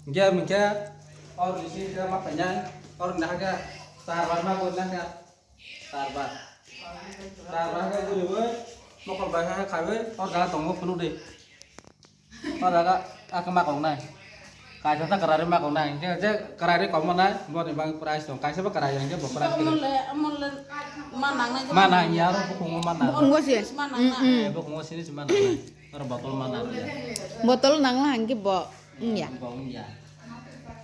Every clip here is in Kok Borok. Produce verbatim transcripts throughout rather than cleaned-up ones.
Hinkhe, hinkhe, or bisi khe ma phainai, or nahakhe, tarbar ma gori nahakhe, tarbar. Tarbar khe guriwi, mokol bai khe khaiwi, or jaga tongo phunukdi. O jaga, a khe ma kongnai. Kaisa ta kwrarwi ma kongnai, hinkhe je kwrarwi kongma nai, boni bagwi prize tong. Kaisa bo kwrarwi hinkhe bo prize kwrwi. Amole, amole, ma nangnai. Ma nang ya, aro bukhungo ma nang. Bukhungo se. Ma nang na. Mm, mm. Eh, bukhungo sini se ma nangnai. Aro botol ma nang ya. Botol nang la hinkhe bo. Wngya. Bo wngya.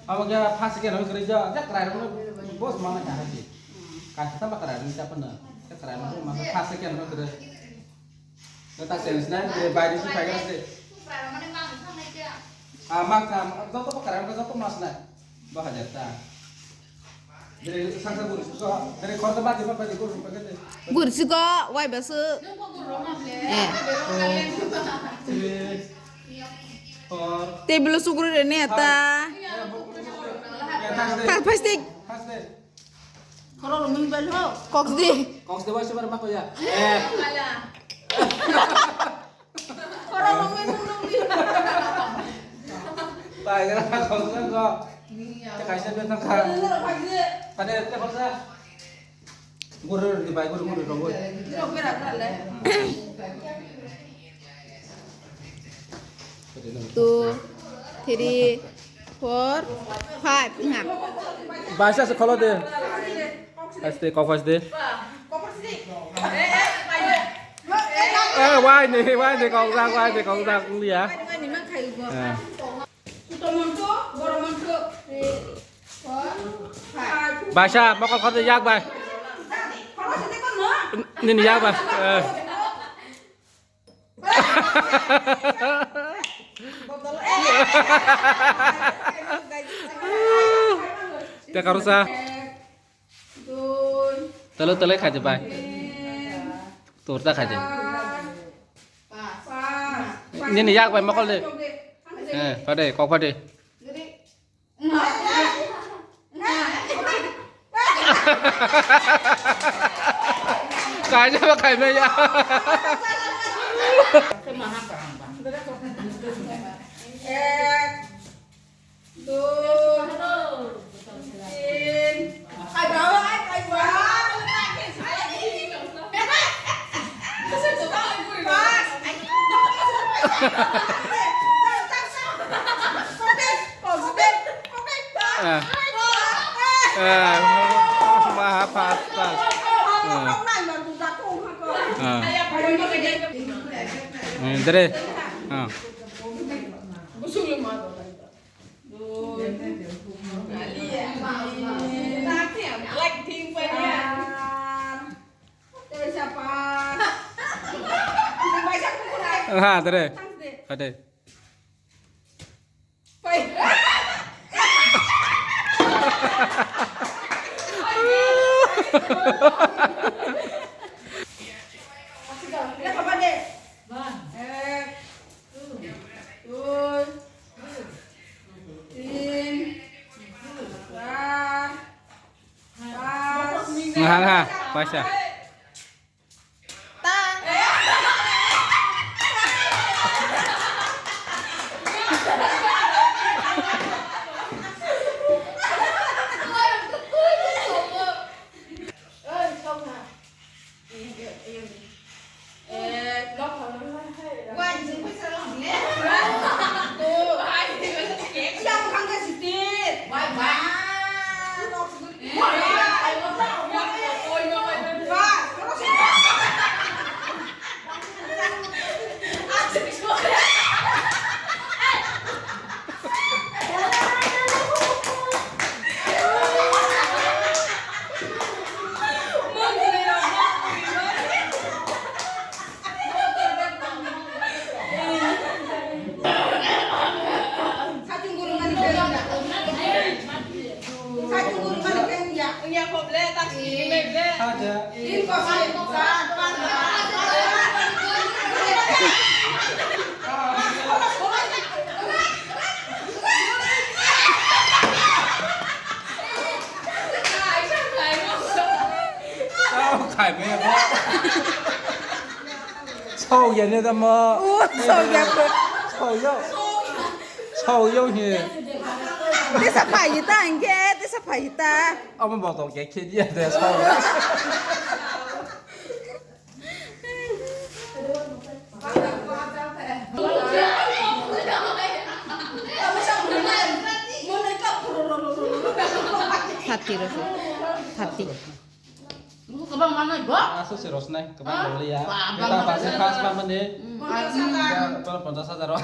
Abo khe first second hoi kwrwi ja, ja kwrai rok boss mana kha hai. Kaisa tama kwrai rok chapna. Ja kwrai rok mana first second hoi kwrwi. Na ta sense na, de bai de si phai ga se. Ah, ma ka, joto kwrai rok joto mas na. Ba hajar ta. Gursi go, wai basu. Eh. Table sugru rene ata. Ta plastic. Koks di. Bai, gara, kau sudah kau. Kita kasih dia tangka. Ada, ada kau sudah. Guru di bai, guru, guru, guru. Two, three, four, five. Nya. Baisa se kholo de. Aste, kok aste. Eh, wai ni, wai ni, kok dak, wai ni, kok dak, ya. Eh. Baisa, mokol khordi yak bai. Nini yak bai. Eh. Te karusa. Tele tele khaidi bai. Torta khaidi. Nini yak bai mokol de. Eh, phade, kok phade. Kaisa ba khaimaya. Eh. Eh, maha pasta. Eh. Eh. Eh, dere. Ah. Ha, dere. Hade. Ngaha, ngaha, paisa. Sao khai me ko. Sao ya ne da ma. Sao ya ko. Sao yo. Sao yo he. Tesa phaita hingke, tesa phaita. Amo botol ke khediya de sa. Thirty rosok. Thirty. Buku kebang mana, Ibu? Aso si rosnai, kebang Ah, dong ya. Bang, Kita bang, pasti bang. Pas banget nih. Hmm. Pas banget. Ya, kalau pondok sadar, oh.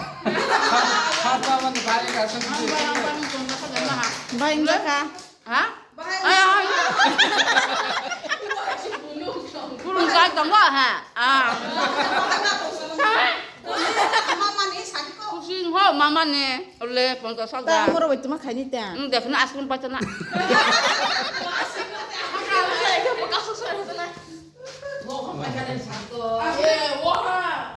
Pas banget nih, banyak kasus Bang, gitu. Bang, bang, pondok sadar mah. Bang, enggak kah? Hah? Ayo, ayo. Belum kau tunggu, ha? Ah. Mama ni sadi ko. Kucing ho, mama ni. Oleh pondok sadar. Ta, moro bai tuma khaini ta. Hmm, deh, kena asam pacar nak.